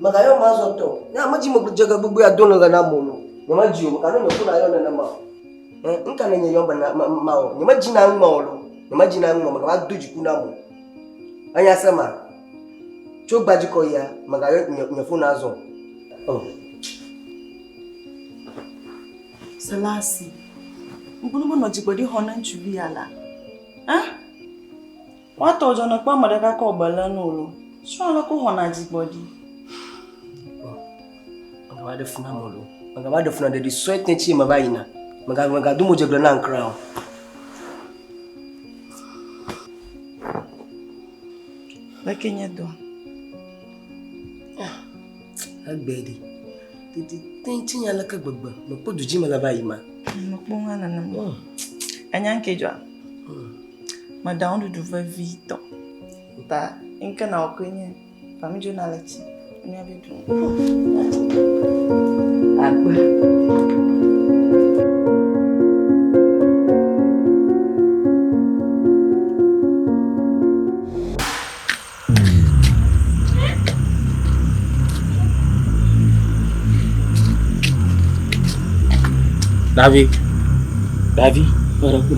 Megayɔ mazɔ tɔ. Ne ame dzi megblɔ dzege gbogbo ya do le na mo lo. Nye me dzi o, meka ne nye fona yɔ nenema o. Eh, nka ne nye yɔ be na ma o. Nye me dzi na ŋma o lo. Nye me dzi na ŋma, mega va do dziku na mo. Enya se ma. Tso gbadzikɔ yia, mega yɔ nye nye fona azɔ. Oh. Selasi. Ŋkunu be nɔ dzigbɔɖi xɔ ne ŋutsuvi ya la. Eh? Woatɔ dzɔ ne kpɔ ame ɖeka kɔ be le nu lo. Srɔ̃ le ko xɔna dzigbɔɖi. Megava ɖe fu na mo lo. Megava ɖe fu na ɖeɖi sɔe teti meva yina. Mega megado mo dzegble na ŋkra o. Leke nye dɔa? Egbe ɖi. Tete teti nya leke gbegbe. Mekpɔ du dzi me le va yi ma. Mekpɔ ŋa nenema. Enya ŋke dzɔa? Meɖa nuɖuɖu vevitɔ. Ta ŋke na wɔ koe nye va mi dzo na le tsi. Míave ɖu. Akpe. Davi, Davi, meɖe kuku,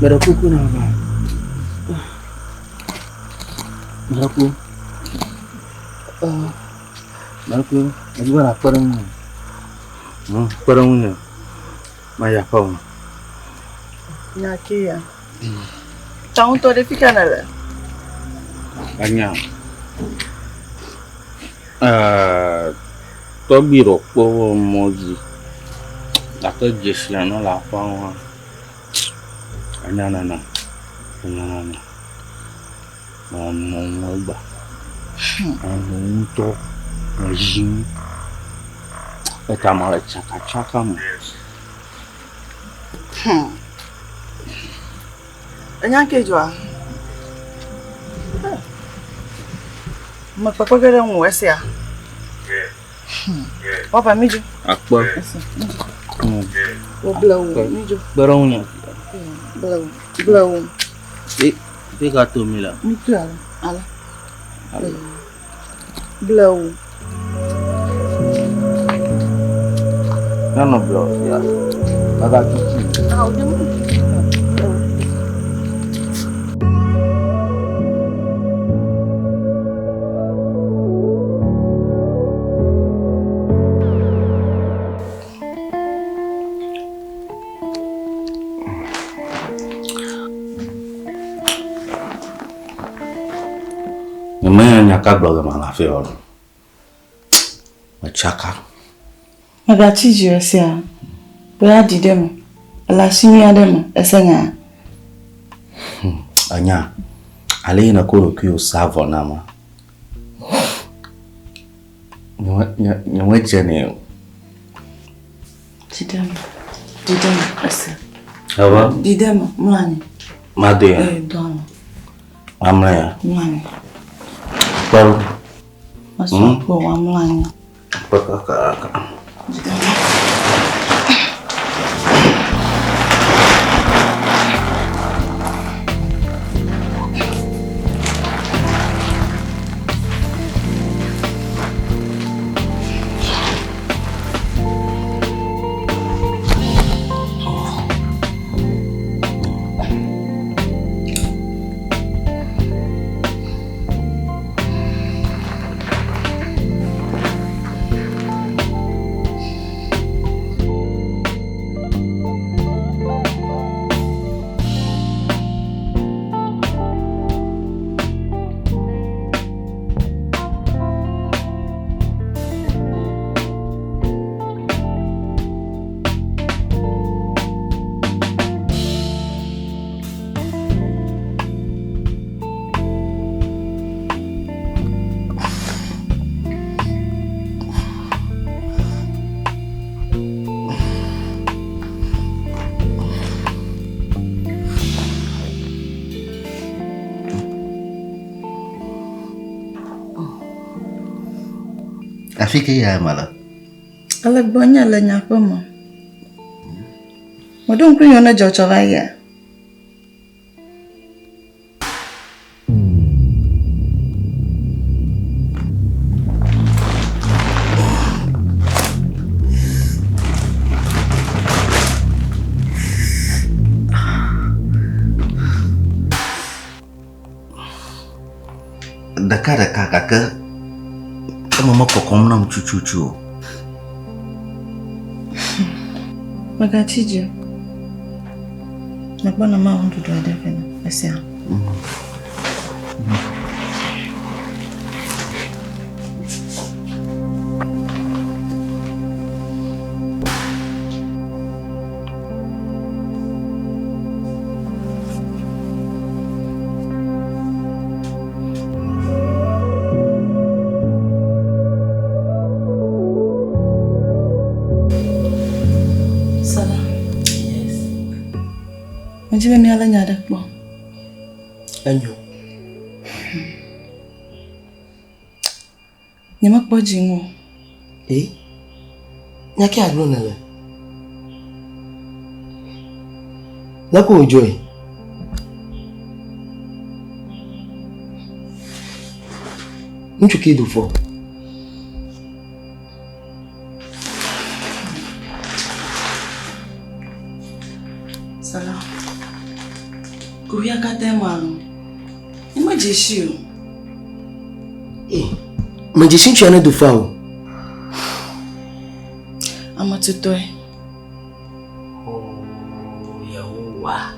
meɖe kuku na va. Meɖe kuku. Meɖe kuku, medi be nàkpe ɖe ŋunye. Kpe ɖe ŋunye. Mayi aƒe me. Nya ke ya. Ta ŋutɔ ɖe fi ka nèle? Anya. Tɔgbi ɖe kpɔ wɔ mɔ dzi gake dzesia nɔ le aƒea ŋua, enya nana, enya nana. Menɔ ŋu egbea. Menɔ ŋu ŋutɔ. Mezi ŋu. Eta mele tsakatsaka me. Hmm. Enya ke dzɔa? Mekpekpe ge ɖe ŋu esia. Hmm. Papa mi dzo. Akpe. Wo blewu mi dzo. Kpe ɖe ŋunye. Blewu blewu. Fi ka to mi le? Mi to ale ale. Blewu. Nyɔnu blewu ya. Baba tutu. Awo de mu. Nyemenya nya ka gblɔ ge mala hafi o. Metsaka. Mègatsi dzi o esia. Be aɖi ɖe eme. Ele asi nyui aɖe me. Ese nya? Hmm, enya. Ale yi nèkɔ ɖokuiwò sa vɔ nam. Nyemedze nɛ o. Ɖi ɖe eme. Ɖi ɖe eme. Ese. Eva? Ɖi ɖe eme. Mlɔ anyi. Madoe ya? Ee, do alɔ. Mamlɔ ya? Mlɔ anyi. Kpe ɖo. Mesɔ kpe wò amlɔ anyi. Kpe kakaka. Ɖi ɖe eme. Afi ke ya me le? Ele gbɔnye le nye aƒe me. Meɖo ŋku nu ne dzɔ tsɔ va yia? Ɖekaɖeka gake eme mekɔkɔm nam tututu o. Mègatsi dzi o. Mekpɔ nɔ mawɔ nuɖuɖu aɖe vɛ na esia. Sala. Yes. Medi be míalé nya aɖe kpɔ. Enyo. Nyemekpɔ dzi ŋu o. Ee, nya ke agblɔ nèle. Leke wòdzɔe? Ŋutsu kee do fɔ. Sala, kuxia katãe ma lo. Nyemedze sii o. Ee, medze si ŋutsua ne do fa o. Ame tutɔe. Oh, Yehowa.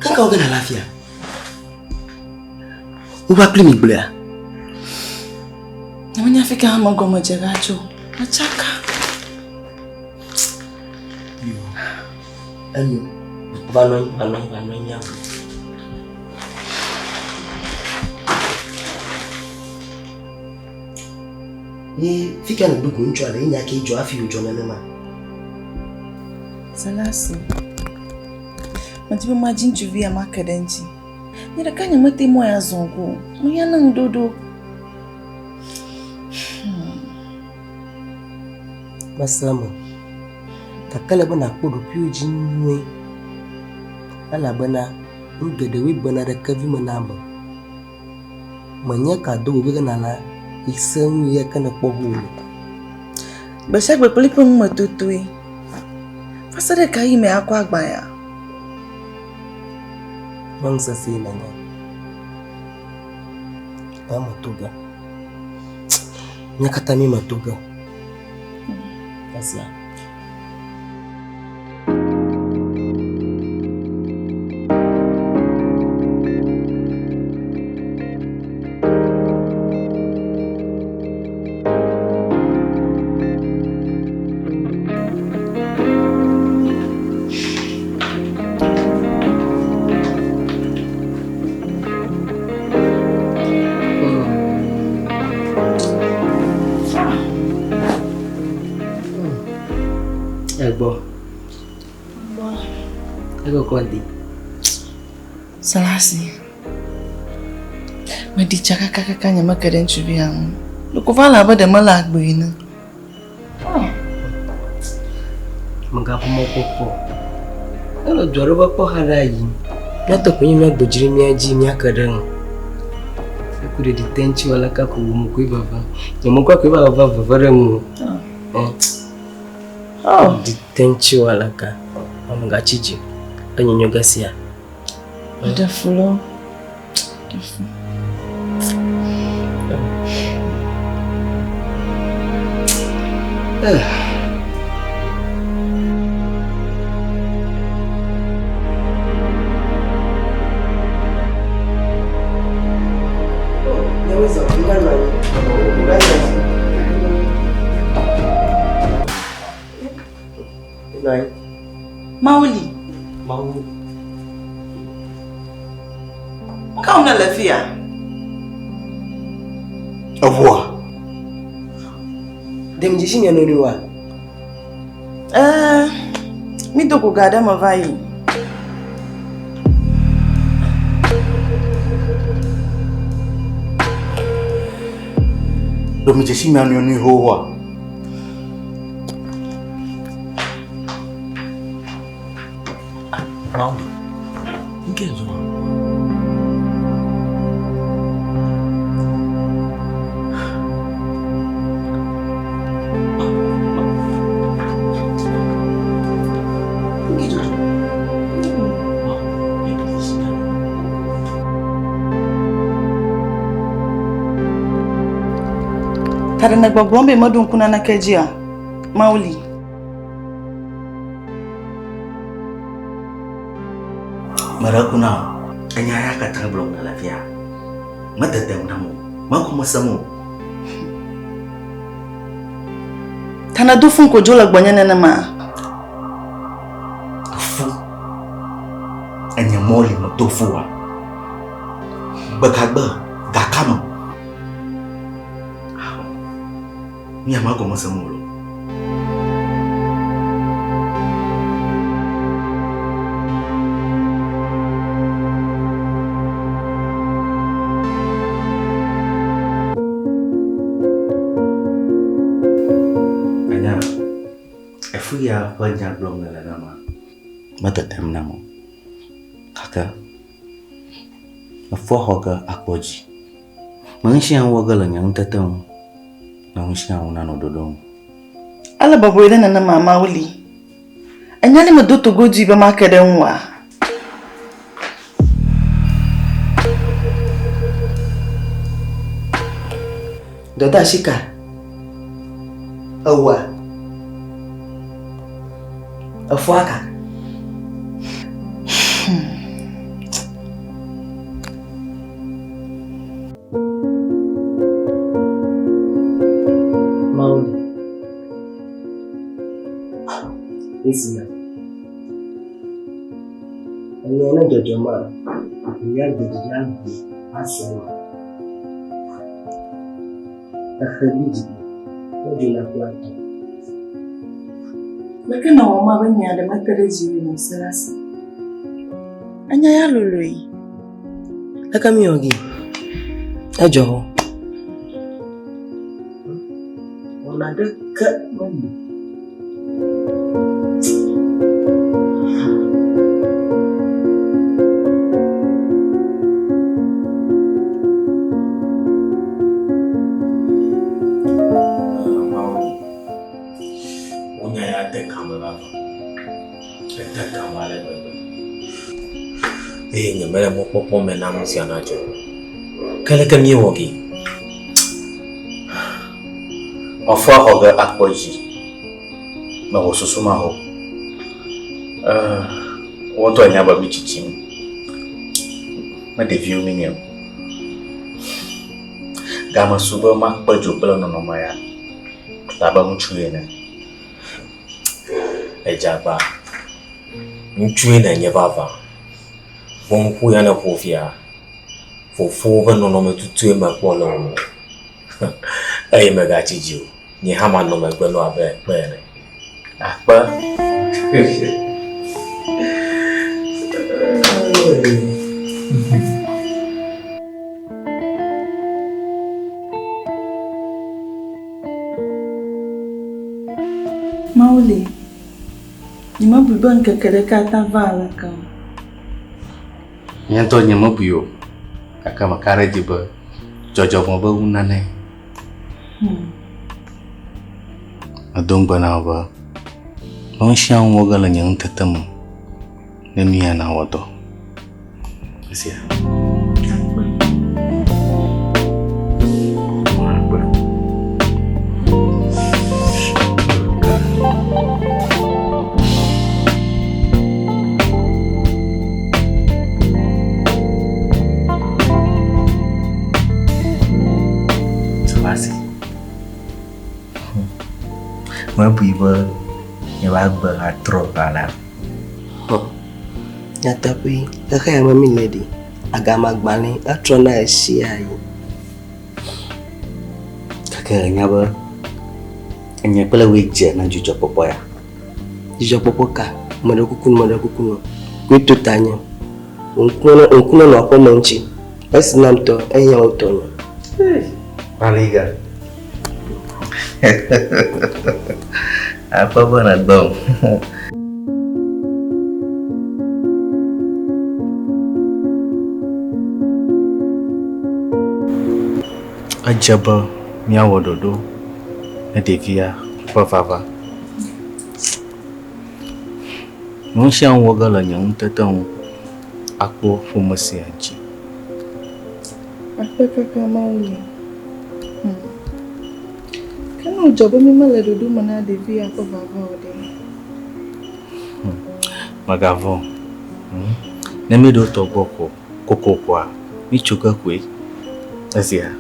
Kanka wo gena le afia? Wova kpli mi gblɔea? Nyemenya fi ka hã megɔme dze ga tso. Metsaka. Yo. Enyo. Va nɔ anyi, va nɔ anyi, va nɔ anyi míagblɔ. Ye fi ka nèdo go ŋutsua le? Ye nya ke dzɔ hafi wòdzɔ nenema? Selasi, medi be madzi ŋutsuvi ya make ɖe eŋuti. Nye ɖeka nyemete mɔ ya zɔ go o. Mehiã na ŋuɖoɖo. Mese eme. Gake ele be nàkpɔ ɖokuiwò dzi nyuie elabena nu geɖewoe bena ɖe kevi me na ame. Menye ka do wò ge nàla se nu yi ke nèkpɔ ŋu o. Gbe sia gbe kple eƒe numetotoe. Va se ɖe ɣekaɣi me akɔ agba ya? Nyɔnu sesẽe nènye. Eme to ge. Mía katã míeme to ge. Esia. Egbɔ. Ekɔkɔ di. Selasi. Meɖi tsa kakakaka nye meke ɖe ŋutsuvia ŋu. Ɖeko va le abe ɖe mele agbe ene. Mègaƒo mɔkpɔkpɔ o. Ele du aɖe va kpɔ xa ɖe ayi. Míatɔ koe nye míagbe dzi ɖe mía dzi míake ɖe eŋu. Eku ɖeɖi te ŋuti wɔ aleke ko wòmu koe vava. Nye mekpɔ koe va va veve ɖe ŋu o. Ɖeɖi te ŋuti wɔ aleke. Megatsi dzi. Enyonyo ge sia. Eɖe fu loo. Ɖe fu. Mawu li. Mawu. Ka wòne le fia? Eʋua. Ɖe mi dzesi mia nɔnɔewoa? Ɛɛ, mi do go ga ɖe me va yi. Ɖe medze si mia nɔewo nyuie xoxoa? Mawuli, nu kae dzɔ? Ta ɖe nègbɔgblɔm be meɖo ŋku naneke dzia? Mawuli. Meɖe ku na wò. Enya ya katã gblɔm nèle fia. Mededem nam o. Mekɔ mesem o. Ta nèdo fum ko dzo le gbɔnye nenema? Fu. Enye mɔli medo fua. Gbekagbe gakame. Mía ma gɔme sem o lo. Anya, efu ya ƒe nya gblɔm nèle nama, metetem nam o. Gake efua xɔ ge akpɔ dzi. Me nu sia nu wɔ ge le nye ŋutete ŋu, ne nu sia nu nanɔ ɖoɖo nu. Ele bɔbɔe ɖe nenema, Mawuli. Ènya ne medo togodui be make ɖe ŋuwòa? Dɔdeasi ka? Ewɔa? Efɔa ka? Mawu Esi na. Enye ne dzɔdzɔ ma, mía gbedidi agbe ase ma. Exe bi dzi, wodzona kple atɔ. Leke nèwɔ ma be nya ɖe mete ɖe dziwòe nɔ Selasi? Enya ya loloe. Leke míwɔ gi? Edzɔ hɔ. Wɔna ɖeke meli. Mawu, wò nya ya de kame vavã. Ede kame ale gbegbe. Eye nyemele mɔkpɔkpɔ me na nu sia nadzɔ o. Ke leke míewɔ ge? Mefɔa xɔ ge akpɔ dzi. Mewɔ susu ma o. Wò ŋutɔ ènya be mí tsitsim. Me ɖeviwo mí nye o. Game su be makpe dzo kple nɔnɔme ya abe ŋutsu ene. Edze agba. Ŋutsue nènye vavã. Vɔ ŋku ya nèƒo fia, fofowò ƒe nɔnɔme tutue mekpɔ le ŋuwò. Eye mègatsi dzi o. Nye hã manɔ megbe na wò abe kpe ene. Akpe. Mawuli, nyemebui be ŋkeke ɖeka ate ava ale ke o. Nye ŋutɔ nyemebui o, gake meka ɖe edzi be dzɔdzɔme be nunanae. Medo ŋugbe na wò be nu sia nu wɔ ge le nye ŋutete me ne nu ya nawɔ dɔ. Esia. Selassie. Mebui be míaƒe agbe atrɔ alea. Nyateƒee, xexe ya me míle ɖi, agamagbalẽ etrɔna ɣesiaɣi. Gake ènya be nye kple wòe dze na dzidzɔkpɔkpɔ ya. Dzidzɔkpɔkpɔ ka? Meɖe kuku nɔ, meɖe kuku nɔ. Koe to tanye. Wò ŋku nenɔ aƒeme ŋuti. Esi nam tɔ, ehiã wò tɔnye. Maliga. Akpɔ be nèdɔm. Edze be míawɔ ɖoɖo ne ɖevia ƒe vava. Nu sia nu wɔ ge le nye ŋutete ŋu akpɔ ƒome sia dzi. Akpe kaka Mawu li. Hum. Ke ne wòdzɔ be mímele ɖoɖo me na ɖevi ya ƒe vava o ɖe? Hum. Mègavɔ̃ o. Hum. Ne míɖo tɔ gbɔ ko kokokoa, mítso ge koe. Esia.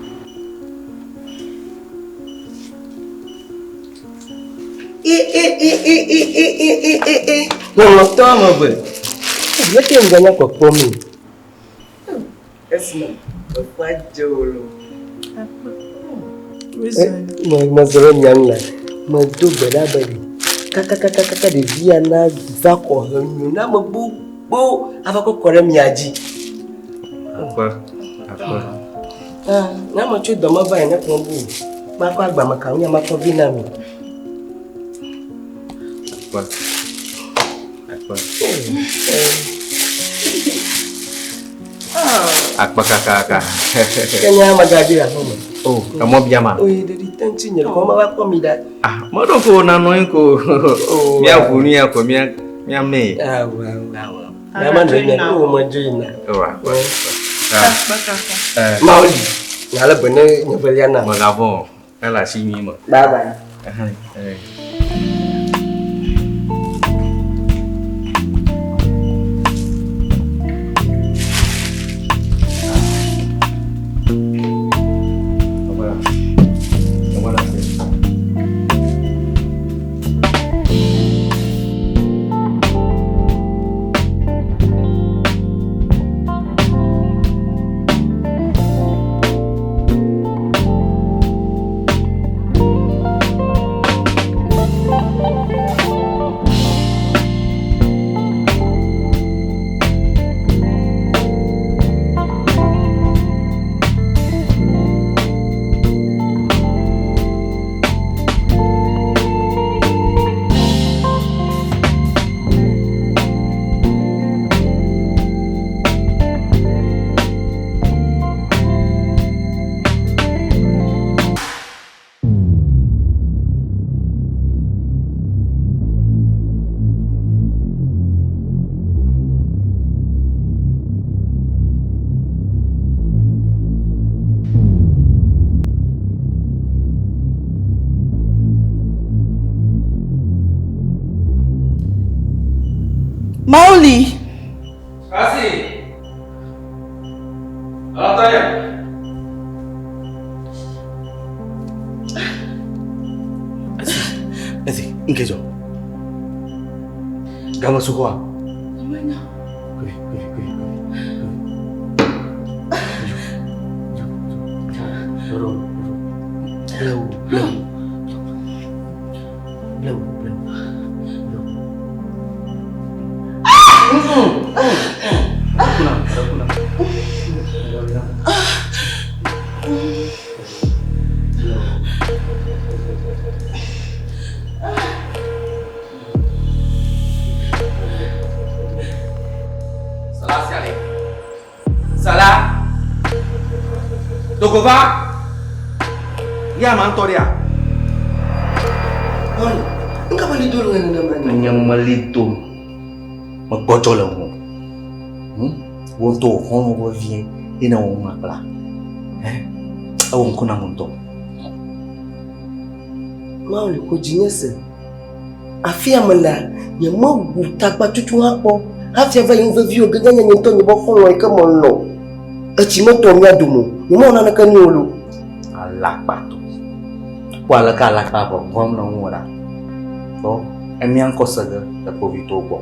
Lɔlɔ̃tɔ ame eve. Leke ŋganya kpɔkpɔ mi? Esime meƒe adze wò lo. Mezɔ ɖe mia ŋu la, medo gbe ɖa be ɖe kakakakaka ɖevia nava xɔ henyo na ame gbogbo ava kɔkɔ ɖe mia dzi. Akpe, akpe. Ah, ne ame tso dɔme va yi ne kplɔ bu, makɔ agba me kawo nya makɔ vi na mi. Akpe. Akpe. Akpe kakaka. Ke nya magaɖi le aƒe me. O, emɔ bia ma. Oye, ɖeɖi te ŋuti nye kɔ mava kpɔ mi ɖa. Ah, meɖo ko nanɔ anyi ko. Míaʋu nu ya ko mía míamee. Awo, awo, awo. Nyama nɔ nya ko me dzo yina. O, akpe. Akpe kaka. Mawu li. Nale be ne nye velia na. Mègavɔ̃ o. Ele asi nyui me. Bye bye. Mauli. Kasi. Alataye. Esi, ŋkedzɔ. Game suxɔa? Nyemenya. Kui, kui, kui, kui. Blewu, blewu, blewu, blewu, blewu. Salah siale. Salah. Dogova. Ya ma ŋutɔ ɖea? Ɔn, ŋka meli do le nenema ni. Nye meli do. Megbɔdzɔ le ŋu. Hm? Wò ŋutɔ wò xɔlɔ̃ vevie ye ne wò ŋu akpla. Ɛ? Ewɔ ŋku nam ŋutɔ. Mawu li ko dzinye se. Afi ya melea, nyemewu tagbatutu hã kpɔ hafi ava yi nu vevi wɔ ge nye nye ŋutɔ nye be xɔlɔ̃ yi ke melɔ̃. Etsi metɔ mía dome o. Nyemewɔ naneke nɛ o loo. Alakpatɔ. Kpɔ aleke alakpa ʋeʋẽm le ŋuwò ɖa. Kpɔ emia ŋkɔ se ge le kpovitɔwo gbɔ.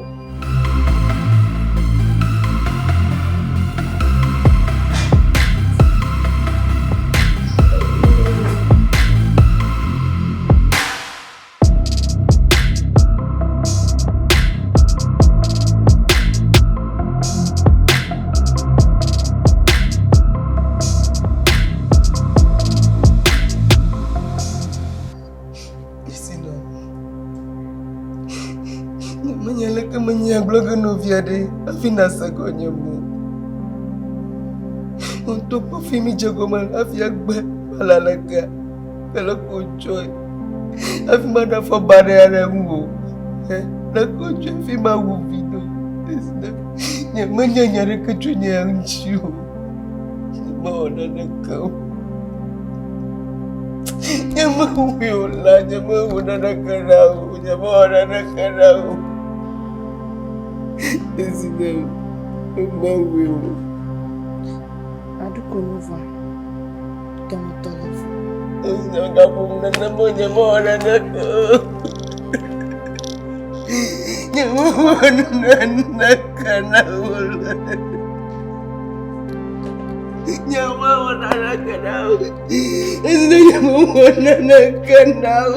Nyemenya leke menye agblɔ ge nɔvia ɖe hafi nase gɔnye mo. Ŋutɔ kpɔ fi mi dze gɔme hafi agbe mele alekea ke leke wotsɔe hafi maɖe afɔ baɖe aɖe ŋu o. Leke wotsɔe hafi mawu vi ɖo. Nyemenya nya aɖeke tso nye ya ŋuti o. Nyemewɔ naneke o. Nyemewɔe o la, nyemewɔ naneke na o. Nyemewɔ naneke na o. Esi ne mewɔe o. Aɖuko nu vɔ̃, dɔmetɔ le fu. Esi ne gaƒoƒo nenema nyemewɔ naneke o. Nyemewɔ naneke na o. Nyemewɔ naneke na o. Esi ne nyemewɔ naneke na o.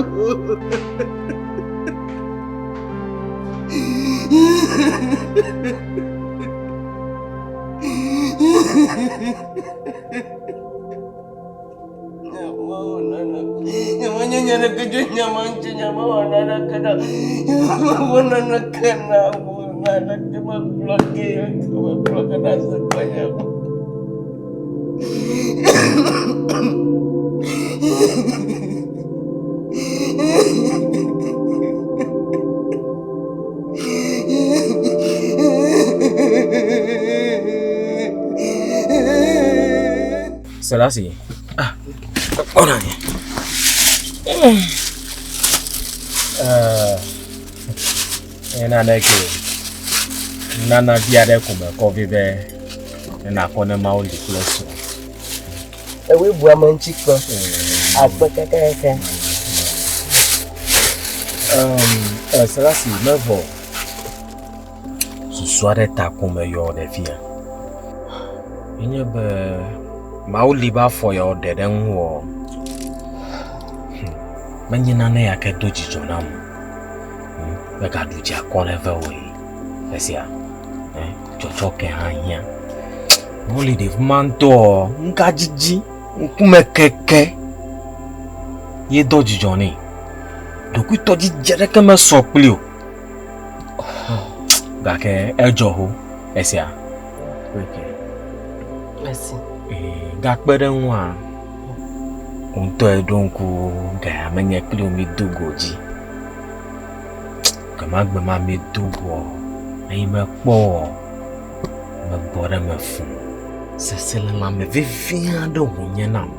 Nyemenya naneke tso nya ma ŋuti, nyemewɔ naneke na o. Nyemewɔ naneke na o. Naneke megblɔ ke, megblɔ ke na se kpɔ nye. Selassie. Ah. Kpɔ na nye. Eh, naneke. Nana vi aɖe ko mekɔ vɛ be ne nakɔ ne Mawu li kple srɔ̃. Ewoe bu ame ŋuti kpɔ. Akpe kakaka. Um, Selassie, mevɔ. Susu aɖe ta ko meyɔ ɖe fia. Enye be Mawu li be afɔ ya wòɖe ɖe ŋuwò. Menye nane ya ke do dzidzɔ nam o. Megaɖu dzi akɔ ne ve wòe. Esia, tsɔtsɔke hã hiã. Mawu li ɖevi ma ŋutɔ, ŋgadzidzi, ŋkume keke ye do dzidzɔ nɛ. Ɖokuitɔdzidzi aɖeke mesɔ kpli o. Gake edzɔ ho esia. Merci. Gakpe ɖe ŋua, ŋutɔe ɖo ŋku gaya menye kpli wo mído go dzi. Gbemagbe ma mído goa, eyi mekpɔ wɔ, megbɔ ɖe eme fũu. Seselelãme vevi aɖe wònye nam.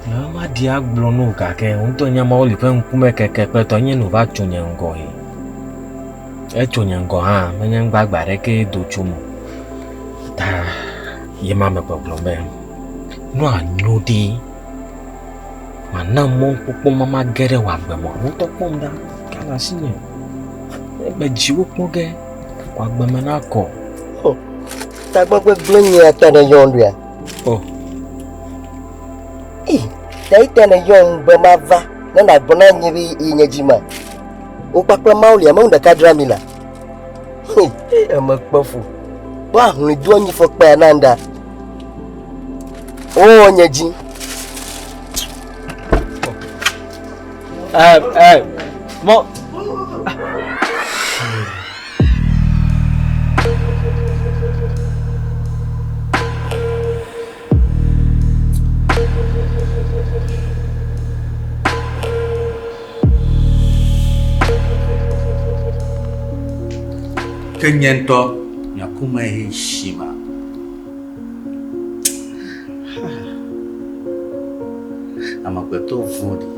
Nyemaɖi agblɔ na wò gake ŋutɔ nye Mawu li ƒe ŋkume keke kple tɔ nye nu va tso nye ŋgɔ ye. Etso nye ŋgɔ hã menye nugbagbe aɖeke do tso eme o. Ta ye ma me gbɔgblɔm be nua nyo ɖi. Mana mɔkpɔkpɔ ma mage ɖe wò agbe me. Wò ŋutɔ kpɔm ɖa gale asinye. Ebe dziwò kpɔ ge wò agbe me nakɔ. Tagbɔ gbegblẽ nye ta ne yɔm ɖoa? Oh. Ei, ta yi ta ne yɔm be mava ne nàgblɔ na nye be yi nye dzi ma. Wò kpakple Mawu li ame nu ɖeka dzra mi la. Hei, eme kpe fu. Kpɔ ahlɔe do anyi fɔkpea na ŋɖa. Wowɔ nye dzi. Mɔ. Ke nye ŋutɔ nye ŋkume he si ma. Amegbetɔ vɔ̃ɖi.